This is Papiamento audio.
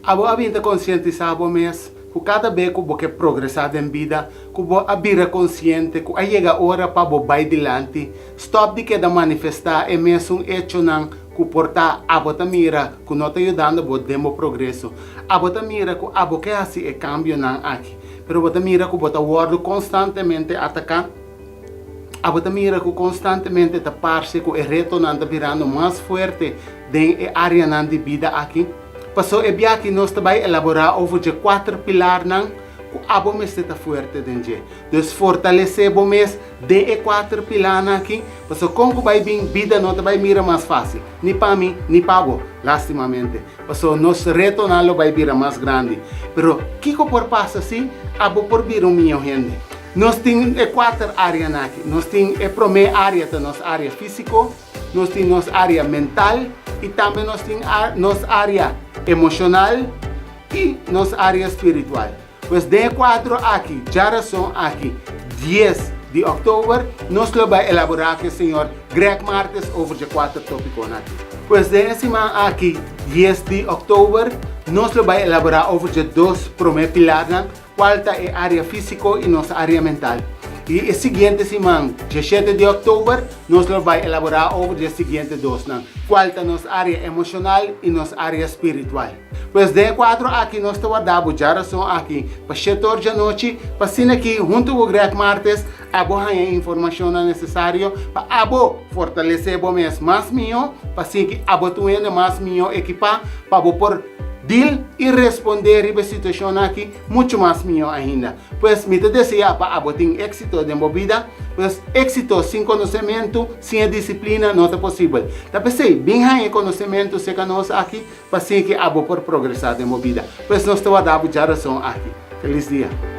Abo a bin ta konsientisá bo mes ku kada be ku bo ke progresá den bida, ku bo a bira konsiente ku a yega ora pa bo bai dilanti, stòp di keda manifestá e mesun echonan ku por ta abo ta mira ku no ta yudando bo den bo progreso. Abo ta mira ku abo ke hasi e kambionan aki, pero bo ta mira ku bo ta wòrdu konstantemente ataká. Abo ta mira ku konstantemente ta parse ku e retonan ta birando mas fuerte den e áreanan di bida aki? Pasó e biaha nos ta bai elaborá over dje kuater pilarnan ku abo mester ta fuerte den dje. Dus fortalesé bo mes den e kuater pilarnan aki, pasó kon ku bai bin bida no ta bai mira mas fásil, ni pa mi ni pa bo, lástimamente. Pasó nos retonan lo bai bira mas grandi. Pero kiko por pasa si abo por bira un mihó hende? Nos tin e kuater áreanan aki. Nos tin e promé área ta nos área físiko, nos tin nos área mental i tambe nos tin nos área emoshonal i nos área spiritual. Pues den e kuadro aki, djarason aki, dies di òktober, nos lo bai elaborá ku e señor Greg Martes over dje kuater tópikonan aki. Pues den e siman aki, dies di òktober, nos lo bai elaborá over dje dos promé pilarnan, Cual ta e area fisico y nos area mental. Y e siguiente siman, diesshete di october, nos lo bay elabora over di e siguiente dosnan, cual ta nos area emocional y nos area spiritual. Pues den e cuadro aki nos ta warda bo djarason aki pa shete or djanochi, pa asina ki hunto cu Greg Martes abo haña e informacionnan necesario pa abo fortalece bo mes mas miho, pa asina ki abo ta un hende mas miho ekipa pa bo por Deal i respondé riba e situashonnan aki muchu mas mihó ainda. Pues mi ta deseá pa abo tin éksito den bo bida. Pues éksito sin konosementu, sin e disiplina no ta posibel. Ta p'esei, bin haña e konosementu serka nos aki pa asina ki abo por progresá den bo bida. Pues nos ta warda bo djarason aki. Felis dia!